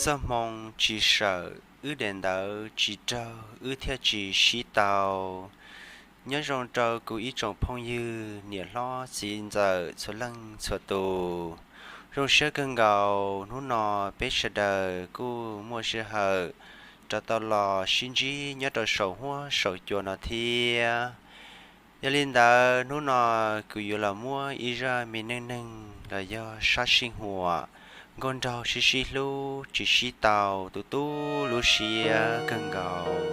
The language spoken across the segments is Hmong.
Txoj hmoo tsis sawm, wb daim ntawv tsis raug, wb thiaj tsis sib tau. Nyob zoo rau kuv ib tsoom phooj ywg, niam hlob txiv ntxawm txhua leej txhua tus. Zoo siab kawg nkaus hnub no peb sawv daws kuj muaj sij hawm rov tau los sib ntsib nyob rau saum huab saum cua no thiab. Yog li ntawd hnub no kuv yuav los muab ib zaj me neej neeg los yog sab sij huam nkauj nraug sib sib hlub tsis sib tau tu tu lub siab kawg nkaus,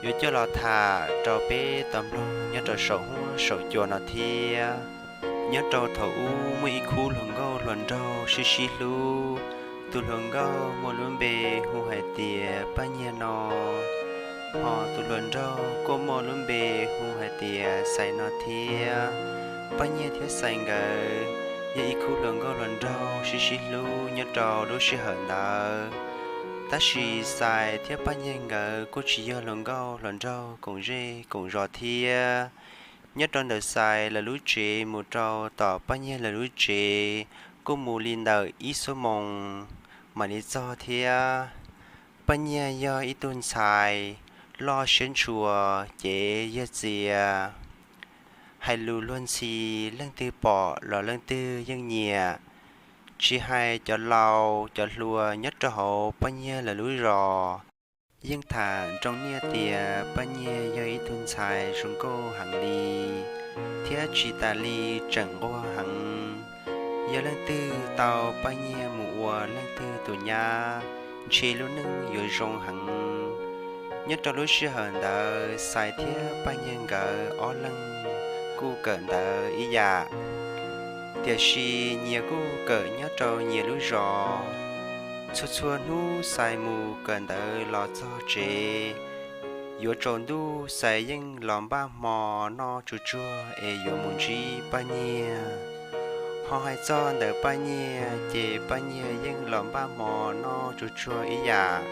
yuav coj los tham rau peb tau mloog nyob rau saum huab saum cua no thiab. Nyob rau thaum ub muaj ib khub hluas nkauj hluas nraug sib sib hlub. Tus hluas nkauj muaj lub npe hu hais tias Paj Nyiag no, hos tus hluas nraug kuj muaj lub npe hu hais tias Xais no thiab. Paj Nyiag thiab Xais nkawd yog ib khub hluas nkauj hluas nraug sib sib hlub nyob rau lub sij hawm ntawd. Tab sis Xais thiab Paj Nyiag nkawd kuj tsis yog hluas nkauj hluas nraug koom zej koom zos thiab. Nyob rau ntawm Xais lawv lub tsev mus rau tom Paj Nyiag lawv lub tsev kuj mus li ntawm ib xuab moos mam li txog thiab. Paj Nyiag yog ib tug ntxhais loj siab ntshua, cev yawg txias, hais lus luag ntxhi, leej twg pom los leej twg yeej nyiam. Tsis hais cov laus cov hluas nyob rau hauv Paj Nyiag lawv lub zos yeej tham nroo niaj tias Paj Nyiag yog ib tug ntxhais zoo nkauj heev li, thiab tsis tas li tseem nquag heev. Yog leej twg tau Paj Nyiag mus ua leej twg tus nyab, ntshe lub neej yuav zoo heev. Nyob rau lub sij hawm ntawd Xais thiab Paj Nyiag nkawd ob leeg kuj kawm ntawv ib yam, tiam sis nyias kuj kawm nyob rau nyias lub zos. Txhua txhua hnub Xais mus kawm ntawv los txog tsev, yuav tsaus ntuj Xais yeej los npaj hmo noj tsuag tsuag es yuav mus ntsib Paj Nyiag. Ho hais txog ntawm Paj Nyiag ces Paj Nyiag yeej los npaj hmo noj tsuag tsuag ib yam.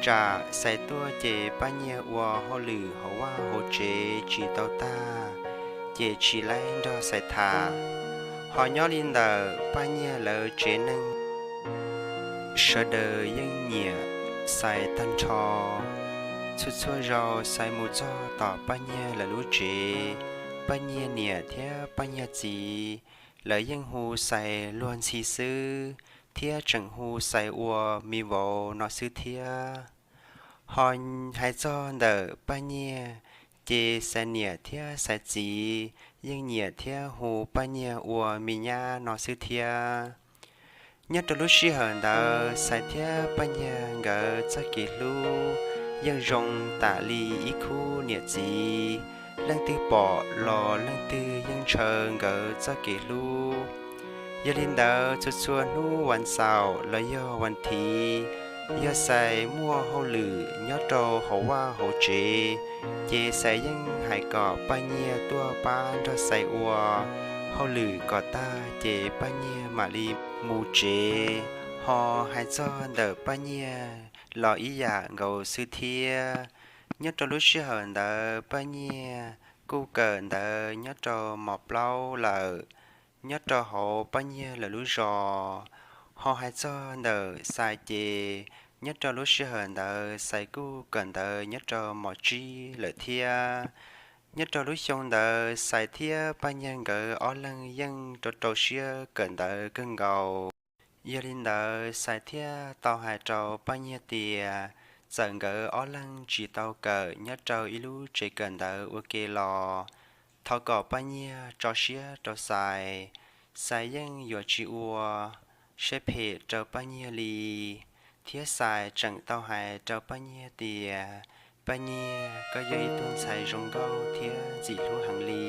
Tsam Xais tuaj ces Paj Nyiag ua hauj lwm hauv vaj hauv tsev tsis tau tag, ces tsis laib nrog Xais tham. Ho nyob li ntawm Paj Nyiag lawv tsev neeg, sawv daws yeej nyiam Xais tag nrho. Txhua txhua zaus Xais mus txog tom Paj Nyiag lawv lub tsev, Paj Nyiag niam thiab Paj Nyiag txiv lawv yeej hu Xais luag ntxhi xwb, thiab tseem hu Xais ua mi vauv no xwb thiab. Ho hais txog ntawm Paj Nyiag, ces Xais niam thiab Xais txiv yeej nyiam thiab hu Paj Nyiag ua me nyab no xwb thiab. Nyob rau lub sij hawm ntawd Xais thiab Paj Nyiag nkawd txoj kev hlub yeej zoo tas li ib khub niam txiv, leej twg pom los leej twg yeej ntshaw nkawd txoj kev hlub. Yog li ntawd txhua txhua hnub vas xaum los yog vas thiv, yog Xais muaj hauj lwm nyob rau hauv vaj hauv tsev, ces Xais yeej hais kom Paj Nyiag tuaj pab nrog Xais ua hauj lwm kom tag ces Paj Nyiag mam li mus tsev. Ho hais txog ntawm Paj Nyiag los ib yam nkaus xwb thiab. Nyob rau lub sij hawm ntawd Paj Nyiag kuj kawm ntawv nyob rau mos plaub lawm, nyob rau hauv Paj Nyiag lawv lub zos. Ho hais txog ntawm Xais ces nyob rau lub sij hawm ntawd Xais kuj kawm ntawv nyob rau mos tsib lawm thiab. Nyob rau lub xyoo ntawd Xais thiab Paj Nyiag nkawd ob leeg yeej rau rau siab kawm ntawv kawg nkaus. Yog li ntawd Xais thiaj tau hais rau Paj Nyiag tias txawm nkawd ob leeg tsis tau kawm nyob rau ib lub tsev kawm ntawv ua ke los thov kom Paj Nyiag tso siab rau Xais, Xais yeej yuav tsis ua siab phem rau Paj Nyiag li. Thiab Xais tseem tau hais rau Paj Nyiag tias, Paj Nyiag, koj yog ib tug ntxhais zoo nkauj thiab ntxim hlub heev li,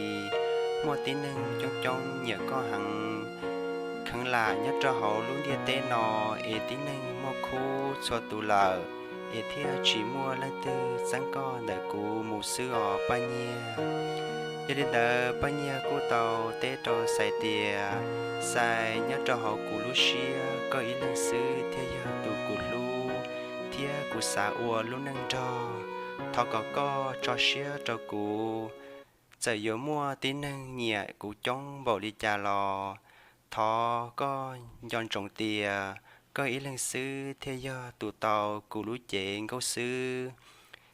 muaj tib neeg coob coob nyiam koj heev. kheev lam nyob rau hauv lub ntiaj teb no es tib neeg muaj khub txhua tus lawm, es thiaj tsis muaj leej twg txeeb koj ntawm kuv mus xwb os Paj Nyiag. Yog li ntawd Paj Nyiag kuj tau teb rau Xais tias, Xais, nyob rau hauv kuv lub siab koj ib leeg xwb thiaj yog tus kuv hlub, thiab kuv xav ua lub neej nrog. Thov kom koj tso siab rau kuv, txawm yuav muaj tib neeg nyiam kuv coob npaum li cas los thov koj nco ntsoov tias koj ib leeg xwb thiaj yog tus tau kuv lub cev nkauj xwb.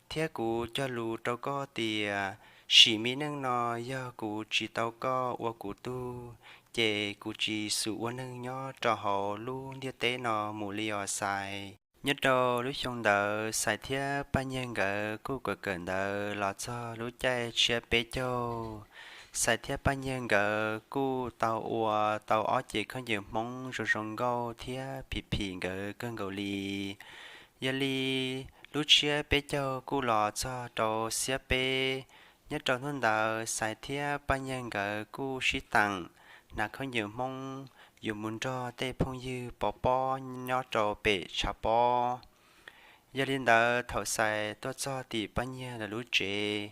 Thiab kuv cog lus rau koj tias sim me neej no yog kuv tsis tau koj ua kuv tug, ces kuv tsis xum ua neeg nyob rau hauv lub ntiaj teb no mus li os Xais. Nyob rau lub xyoo ntawd Xais thiab Paj Nyiag nkawd kuj kawm kawm ntawv los txog lub caij tshiab peb caug. Xais thiab Paj Nyiag nkawd kuj tau ua tau ob cev khaub ncaws Hmoob zoo zoo nkauj thiab phim phim nkawd kawg nkaus li. Yog li lub tshiab peb caug kuj los txog rau xiab peb. Nyob rau hnub ntawd Xais thiab Paj Nyiag nkawd kuj sib teem hnav khaub ncaws Hmoob yuav mus nrog tej phooj ywg pov pob nyob rau pem tshav pob. Yog li ntawd thaum Xais tuaj txog tim Paj Nyiag lawv lub tsev,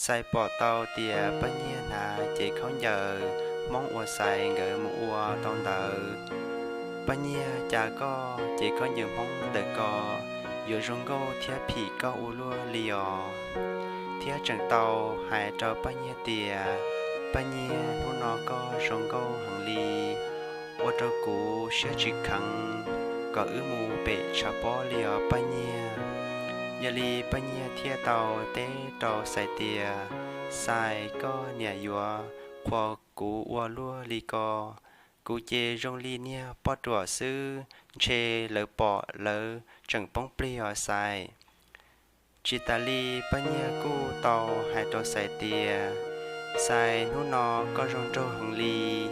Xais pom tau tias Paj Nyiag hnav cev khaub ncaws Hmoob uas Xais nkawd mus ua tau ntawd. Paj Nyiag, cas koj cev khaub ncaws Hmoob ntawm ko yuav zoo nkauj thiab phim koj ua luaj li os? Thiab tseem tau hais rau Paj Nyiag tias, Paj Nyiag, hnub no koj zoo nkauj heev li, ua rau kuv siab tsis kheev kom wb mus pem tshav pob li os Paj Nyiag. Yog li Paj Nyiag thiaj tau teb rau Xais tias, Xais, koj niam yuav qhuas kuv ua luaj li ko, kuv ces zoo li niag poj ruam xwb, ntshe lawv pom lawv tseem poob plig os Xais. Tsis tas li Paj Nyiag kuj tau hais rau Xais tias, Xais, hnub no koj zoo nraug heev li,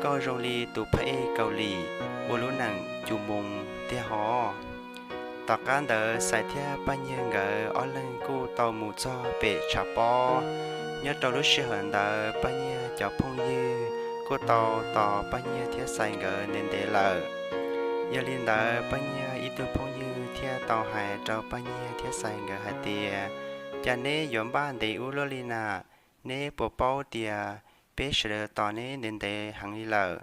koj zoo li tus phab ej Kaus Lim ua lub neem cus moos tiag hov. Tom qab ntawd Xais thiab Paj Nyiag nkawd ob leeg kuj tau mus txog pem tshav pob. Nyob rau lub sij hawm ntawd Paj Nyiag cov phooj ywg kuj tau tos Paj Nyiag thiab Xais nkawd ntev ntev lawm. Yog li ntawd Paj Nyiag ib tug phooj ywg thiaj tau hais rau Paj Nyiag thiab Xais nkawd hais tias, Cas neb yuav npaj ntev ua luaj li na? Neb puas paub tias peb sawv daws tos neb ntev ntev heev li lawm?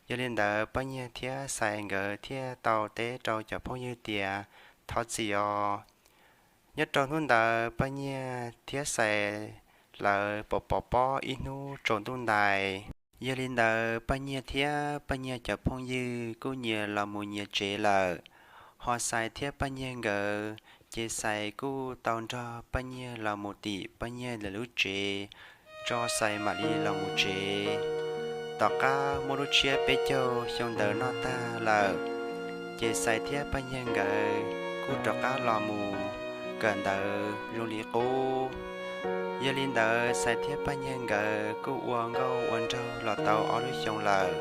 Yog li ntawd Paj Nyiag thiab Xais nkawd thiaj tau teb rau cov phooj ywg tias, Thov txim os. Nyob rau hnub ntawd Paj Nyiag thiab Xais lawv pov pov pob ib hnub tsaus ntuj ntais. Yog li ntawd Paj Nyiag thiab Paj Nyiag cov phooj ywg kuj nyias los mus nyias tsev lawm. Ho Xais thiab Paj Nyiag nkawd, ces Xais kuj tau nrog Paj Nyiag los mus tim Paj Nyiag lawv lub tsev, tso Xais mam li los mus tsev. Tom qab muaj lub tshiab peb caug xyoo ntawd noj tag lawm, ces Xais thiab Paj Nyiag nkawd kuj rov qab los mus kawm ntawv zoo li qub. Yog li ntawd Xais thiab Paj Nyiag nkawd kuj ua nkauj ua nraug los tau ob lub xyoo lawm.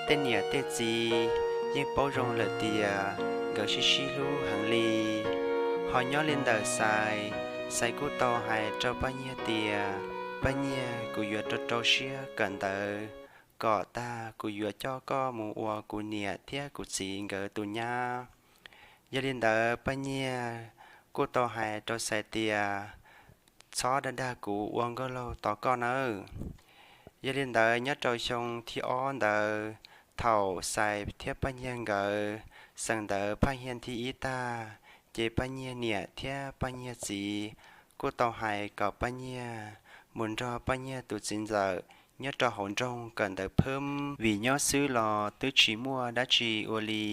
Tej niam tej txiv yeej paub zoo lawm tias nkawd sib sib hlub heev li. Ho nyob li ntawm Xais, Xais kuj tau hais rau Paj Nyiag tias, Paj Nyiag, kuv yuav rau rau siab kawm ntawv kom tag kuv yuav coj koj mus ua kuv niam thiab kuv txiv nkawd tus nyab. Yog li ntawd Paj Nyiag kuj tau hais rau Xais tias, Txhob dag dag kuv, ua nkauj laug tos koj nawb. Yog li ntawd nyob rau xyoo thib ob ntawd, thaum Xais thiab Paj Nyiag nkawd xeem ntawv phaj hiaj thib ib tag, ces Paj Nyiag niam thiab Paj Nyiag txiv kuj tau hais kom Paj Nyiag mus nrog Paj Nyiag tus txiv ntxawm nyob rau hauv nroog kawm ntawv phwb, vim nyob xwb los twb tsis muaj dab tsi ua li.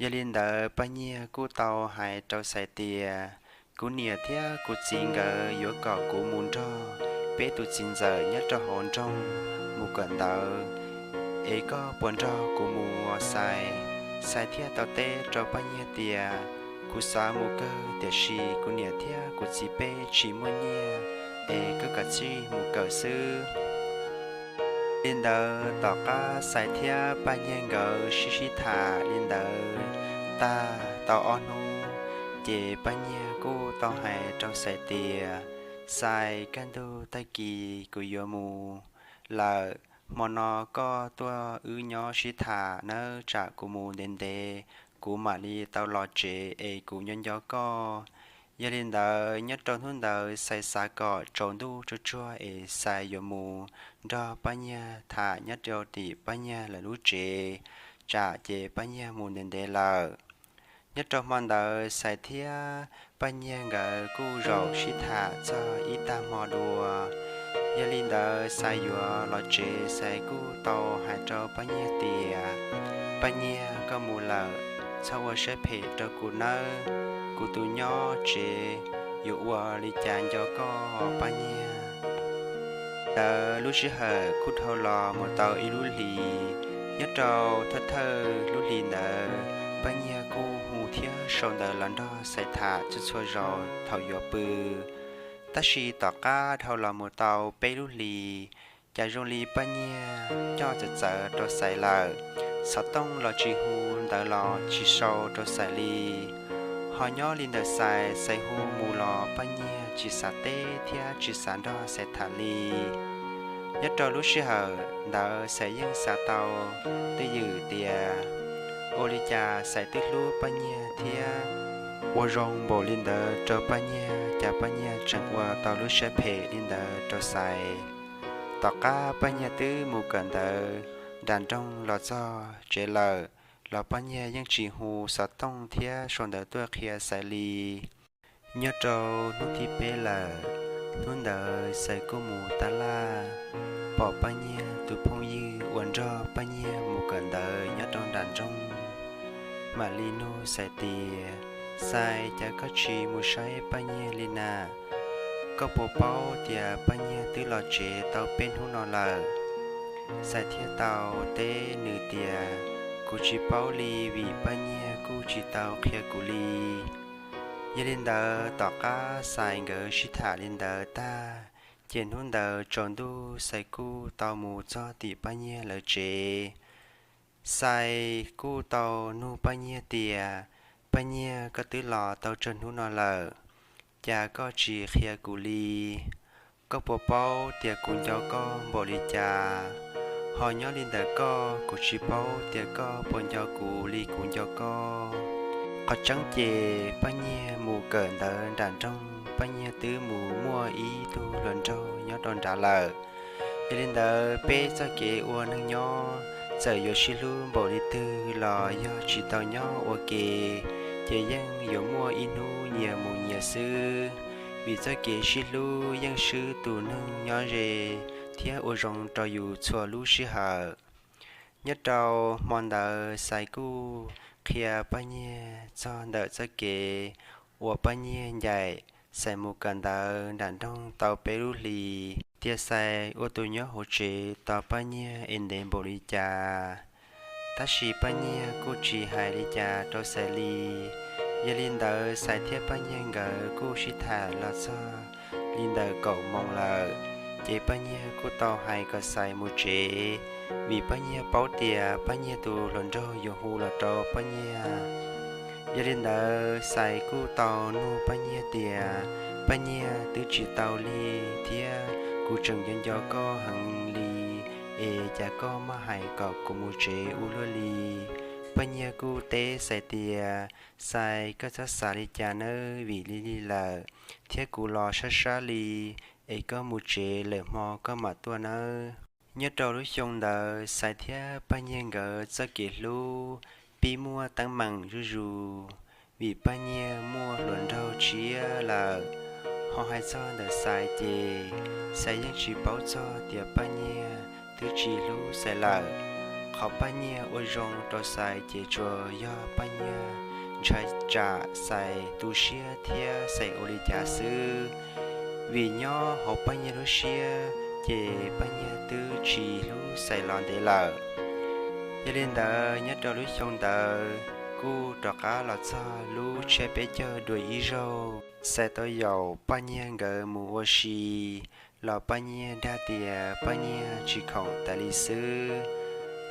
Yog li ntawd Paj Nyiag kuj tau hais rau Xais tias, Kuv niam thiab kuv txiv nkawd yuav kom kuv mus nrog peb tus txiv ntxawm nyob rau hauv nroog mus kawm ntawv, es koj puas nrog kuv mus os Xais? Xais thiaj tau teb rau Paj Nyiag tias, Kuv xav mus kawg tiam sis kuv niam thiab kuv txiv peb tsis muaj nyiaj, es koj kav tsij mus kawm xwb. Li ntawd tom qab Xais thiab Paj Nyiag nkawd sib sib tham li ntawd tag tau ob hnub, ces Paj Nyiag kuj tau hais rau Xais tias, Xais, kaj ntug tag kis kuv yuav mus lawm, Hmo no koj tuaj wb nyob sib tham nawb, tsam kuv mus ntev ntev, kuv mam li tau los tsev es kuv nco nco koj. Yog li ntawd nyob rau hnub ntawd Xais xav kom tsaus ntuj tsuag tsuag es Xais yuav mus nrog Paj Nyiag tham nyob rau tim Paj Nyiag lawv lub tsev, tsam ces Paj Nyiag mus ntev ntev lawm. Nyob rau hmo ntawd Xais thiab Paj Nyiag nkawd kuj zaum sib tham txog ib tag hmo dua. Yog li ntawd Xais yuav los tsev, Xais kuj tau hais rau Paj Nyiag tias, Paj Nyiag, koj mus lawm, txhob ua siab phem rau kuv nawb. Kuv tus nyob tsev yuav ua li cas nco koj, Paj Nyiag. Ntawd lub sij hawm kuj dhau los mus tau ib lub hlis. Nyob rau thawj thawj lub hlis ntawd, Paj Nyiag kuj hu thiab sau ntawv los nrog Xais tham txhua txhua zaus thaum yuav pw. Tab sis tom qab dhau los mus tau peb lub hlis, cas zoo li Paj Nyiag coj txawv txawv rau Xais lawm. Xov tooj los tsis hu, ntawv los tsis sau rau Xais li. Ho nyob li ntawm Xais, Xais hu mus los Paj Nyiag tsis xav teb thiab tsis xav nrog Xais tham li. Nyob rau lub sij hawm ntawd Xais yeej xav tau twj ywm tias, ua li cas Xais twb hlub Paj Nyiag thiab ua zoo npaum li ntawd rau Paj Nyiag, cas Paj Nyiag tseem ua tau lub siab phem li ntawd rau Xais. Tom qab Paj Nyiag twb mus kawm ntawv nram nroog los txog tsev lawm, los Paj Nyiag yeej tsis hu xov tooj thiab sau ntawv tuaj qhia Xais li. Nyob rau hnub thib peb lawm, hnub ntawd Xais kuj mus tab laj, pom Paj Nyiag tus phooj ywg uas nrog Paj Nyiag mus kawm ntawv nyob rau nram nroog, mam li nug Xais tias, Xais, cas koj tsis mus saib Paj Nyiag li na? Koj puas paub tias Paj Nyiag twb los tsev tau peb hnub no lawm? Xais thiaj tau teb nws tias, kuv tsis paub li vim Paj Nyiag kuj tsis tau qhia kuv li. Yog li ntawd tom qab Xais nkawd sib tham li ntawd tag, ces hnub ntawd tsaus ntuj Xais kuj tau mus txog tim Paj Nyiag lawv tsev. Xais kuj tau nug Paj Nyiag tias, Paj Nyiag, koj twb los tau tsawg hnub no lawm, cas koj tsis qhia kuv li? Koj puas paub tias kuv nco koj npaum li cas? Ho nyob li ntawm koj, kuv tsis paub tias koj puas nco kuv li kuv nco koj. Qhov tseeb ces Paj Nyiag mus kawm ntawv nram nroog, Paj Nyiag twb mus muaj ib tug hluas nraug nyob rau nrad lawm. Yog li ntawd peb txoj kev ua neej nyob, txawm yuav sib hlub npaum li twg los yog tsis tau nyob ua ke, ces yeej yuav muaj ib hnub nyias mus nyias xwb, vim txoj kev sib hlub yeej swb tus neeg nyob ze thiab ua zoo rau yus txhua lub sij hawm. Nyob rau hmo ntawd Xais kuj qhia Paj Nyiag txog ntawm txoj kev uas Paj Nyiag ncaim Xais mus kawm ntawv nram nroog tau peb lub hlis, tias Xais ua tus nyob hauv tsev tos Paj Nyiag es ntev npaum li cas. Tab sis Paj Nyiag kuj tsis hais li cas rau Xais li. Yog li ntawd Xais thiab Paj Nyiag nkawd kuj sib tham los txog li ntawm kaum moos lawm, ces Paj Nyiag kuj tau hais kom Xais mus tsev, vim Paj Nyiag paub tias Paj Nyiag tus hluas nraug yuav hu los rau Paj Nyiag. Yog li ntawd Xais kuj tau nug Paj Nyiag tias, Paj Nyiag, twb tsis tau li thiab kuv tseem nco nco koj heev li, es cas koj maj hais kom kuv mus tsev ua luaj li? Paj Nyiag kuj teb Xais tias, Xais, koj txhob xav li cas nawb, vim li li lawm, thiab kuv los sab sab li, es koj mus tsev lawm hmo koj mam tuaj nawb. Nyob rau lub xyoo ntawd Xais thiab Paj Nyiag nkawd txoj kev hlub pib muaj teeb meem zuj zus, vim Paj Nyiag muaj hluas nraug tshiab lawm. Ho hais txog ntawm Xais ces Xais yeej tsis paub txog tias Paj Nyiag twb tsis hlub Xais lawm. Qhov Paj Nyiag ua zoo rau Xais ces tsuas yog Paj Nyiag ntshai tsam Xais tu siab thiab Xais ua li cas xwb. Vim nyob hauv Paj Nyiag lub siab ces Paj Nyiag twb tsis hlub Xais los ntev lawm. Yog li ntawd nyob rau lub xyoo ntawd kuj rov qab los txog lub tsiab peb caug dua ib zaug, Xais tau yaum Paj Nyiag nkawd mus ua si, los Paj Nyiag dag tias Paj Nyiag tsis khoom tas li xwb.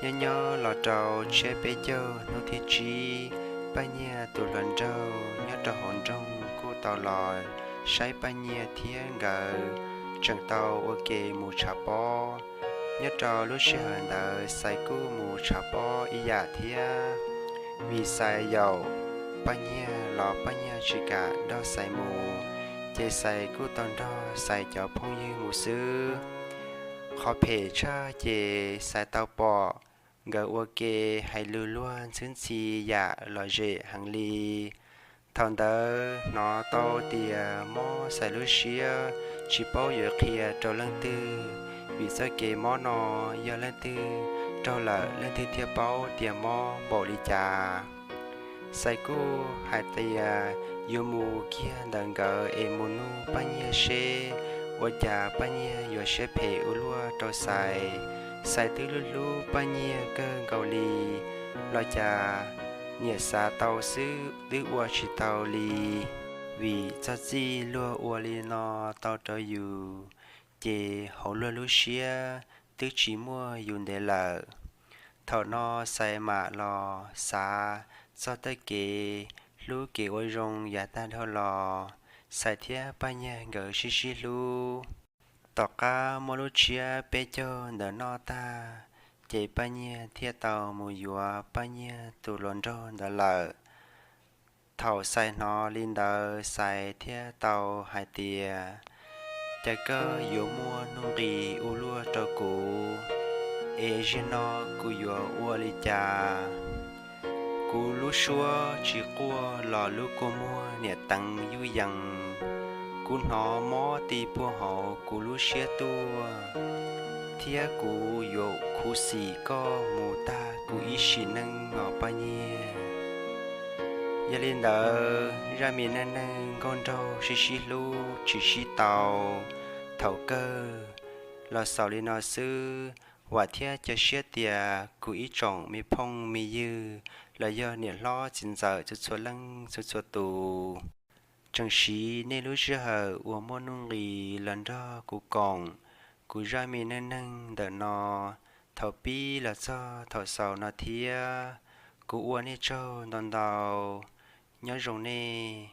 Nyob nyob los rau tsiab peb caug hnub thib tsib, Paj Nyiag tus hluas nraug nyob rau hauv nroog kuj tau los saib Paj Nyiag thiab nkawd tseem tau ua ke mus tshav pob. Nyob rau lub sij hawm ntawd Xais kuj mus tshav pob ib yam thiab, vim Xais yaum Paj Nyiag los Paj Nyiag tsis kam nrog Xais mus, ces Xais kuj tau nrog Xais cov phooj ywg mus xwb. Qhov phem tshaj ces Xais tau pom nkawd ua ke hais lus luag ntxhwb ntxhi yam lom zem heev li. Thaum ntawd hnov tau tias mob Xais lub siab tsis paub yuav qhia rau leej twg, vim txoj kev mob no yog leej twg raug lawm leej twg thiaj paub tias mob npaum li cas. Xais kuj hais tias yuav mus kiag ntawm nkawd es mus nug Paj Nyiag seb ua cas Paj Nyiag yuav siab phem ua luaj rau Xais. Xais twb hlub hlub Paj Nyiag kawg nkaus li, los cas niam xav tau xwb twb ua tsis tau li, vim txog txij luag ua li no tau rau yus, ces hauv luag lub siab twb tsis muaj yus ntev lawm. Thaum no Xais mam los xav txog tej kev hlub kev ua zoo yav tag dhau los, Xais thiab Paj Nyiag nkawd sib sib hlub. Tom qab muaj lub tsiab peb caug ntawm no tag, ces Paj Nyiag thiaj tau mus yuav Paj Nyiag tus hluas nraug ntawd lawm. Thaum Xais hnov li ntawd Xais thiaj tau hais tias, cas koj yuav muaj nuj nqis ua luaj rau kuv, es zaum no kuv yuav ua li cas? Kuv lub suab tsis quaj los lub kua muag niam teev yuj yees. Kuv hnov mob ti puag hauv kuv lub siab tuaj, thiab kuv yuav khuv xim koj mus tag kuv ib sim neej os Paj Nyiag. Yog li ntawd zaj me neej neeg nkauj nraug sib sib hlub tsis sib tau, thaum kawg los xaus li no xwb. Vam thiab cia siab tias kuv ib tsoom me phooj me ywg los yog niam hlob txiv ntxawm txhua txhua leej txhua txhua tus tseem siv nej lub sij hawm uas muaj nuj nqis los nrog kuv koom kuv zaj me neej neeg ntawm no thaum pib los txog thaum xaus no thiab. Kuv ua nej tsaug ntau ntau. Nyob zoo nej.